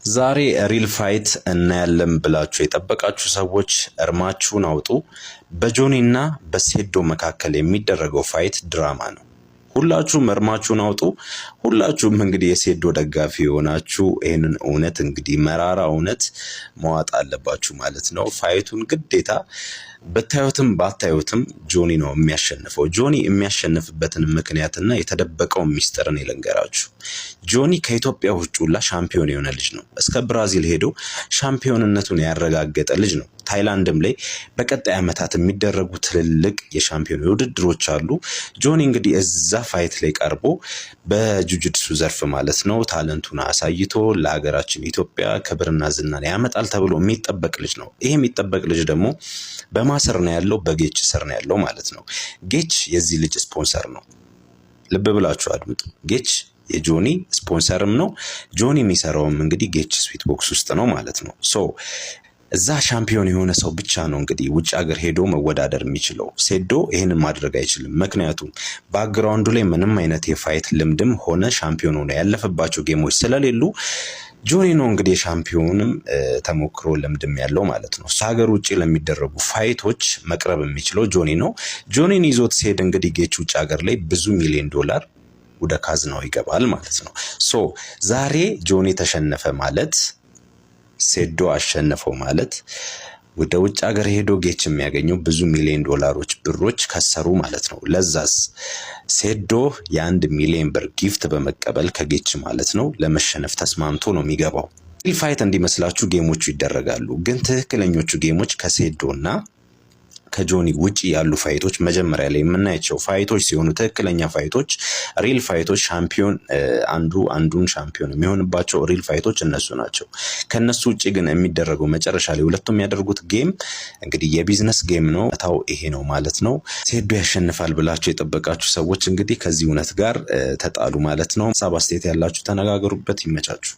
ዛሬ real fight እናያለን ብላችሁ የጠበቃችሁ ሰዎች እርማችሁን አውጡ። በጆኒና በሴዶ መካከል የሚደረገው fight ድራማ ነው። ሁላችሁም እርማችሁን አውጡ። ሁላችሁም እንግዲህ የሴዶ ደጋፊ የሆናችሁ ይህንን እውነት፣ እንግዲህ መራራ እውነት መዋጥ አለባችሁ ማለት ነው። Fight ኡን ግዴታ ብታዩትም ባታዩትም ጆኒ ነው የሚያሸንፈው። ጆኒ የሚያሸንፍበትን ምክንያትና የተደበቀውን ሚስጥርን ልንገራችሁ። ጆኒ ከኢትዮጵያ ውጭ ሁላ ሻምፒዮን የሆነ ልጅ ነው። እስከ ብራዚል ሄዶ ሻምፒዮንነቱን ያረጋገጠ ልጅ ነው። ታይላንድም ላይ በቀጣይ ዓመታት የሚደረጉ ትልልቅ የሻምፒዮን ውድድሮች አሉ። ጆኒ እንግዲህ እዛ fight ላይ ቀርቦ በጁጅትሱ ዘርፍ ማለት ነው talent ኡን አሳይቶ ለሀገራችን ኢትዮጵያ ክብርና ዝናን ያመጣል ተብሎ የሚጠበቅ ልጅ ነው። ይሄ የሚጠበቅ ልጅ ደግሞ በማ ስር ነው ያለው? በጌች ስር ነው ያለው ማለት ነው። ጌች የዚህ ልጅ ስፖንሰር ነው። ልብ ብላችሁ አድምጡ። ጌች የጆኒ ስፖንሰርም ነው። ጆኒ የሚሰራውም እንግዲህ ጌች Sweat Box ውስጥ ነው ማለት ነው። So እዛ ሻምፒዮን የሆነ ሰው ብቻ ነው እንግዲህ ውጭ ሀገር ሄዶ መወዳደር የሚችለው። ሴዶ ይህንን ማድረግ አይችልም። ምክንያቱም background ኡ ላይ ምንም አይነት የ fight ልምድም ሆነ ሻምፒዮን ሆነ ያለፈባቸው game ኦች ስለሌሉ ጆኒ ነው እንግዲህ የሻምፒዮንም ተሞክሮ ልምድም ያለው ማለት ነው። ከሀገር ውጭ ለሚደረጉ fight ኦች መቅረብ የሚችለው ጆኒ ነው። ጆኒን ይዞት ሲሄድ እንግዲህ ጌች ውጭ ሀገር ላይ ብዙ ሚሊዮን ዶላር ወደ ካዝናው ይገባል ማለት ነው። So ዛሬ ጆኒ ተሸነፈ ማለት፣ ሴዶ አሸነፈው ማለት ወደ ውጭ ሀገር ሄዶ ጌች የሚያገኘው ብዙ ሚሊዮን ዶላሮች ብሮች ከሰሩ ማለት ነው። ለዛስ ሴዶ የ1 ሚሊዮን ብር gift በመቀበል ከጌች ማለት ነው ለመሸነፍ ተስማምቶ ነው የሚገባው። Real fight እንዲመስላችሁ game ኦቹ ይደረጋሉ፣ ግን ትክክለኞቹ game ኦች ከሴዶ እና ከጆኒ ውጪ ያሉ fight ኦች፣ መጀመሪያ ላይ የምናያቸው fight ኦች ሲሆኑ ትክክለኛ fight ኦች፣ real fight ኦች፣ ሻምፒዮን አንዱ አንዱን ሻምፒዮን የሚሆንባቸው real fight ኦች እነሱ ናቸው። ከነሱ ውጪ ግን የሚደረገው መጨረሻ ላይ ሁለቱም የሚያደርጉት game እንግዲህ የ business game ነው። ታው ይሄ ነው ማለት ነው። ሴዶ ያሸንፋል ብላችሁ የጠበቃችሁ ሰዎች እንግዲህ ከዚህ እውነት ጋር ተጣሉ ማለት ነው። ሀሳብ አስተያየት ያላችሁ ተነጋገሩበት። ይመቻችሁ።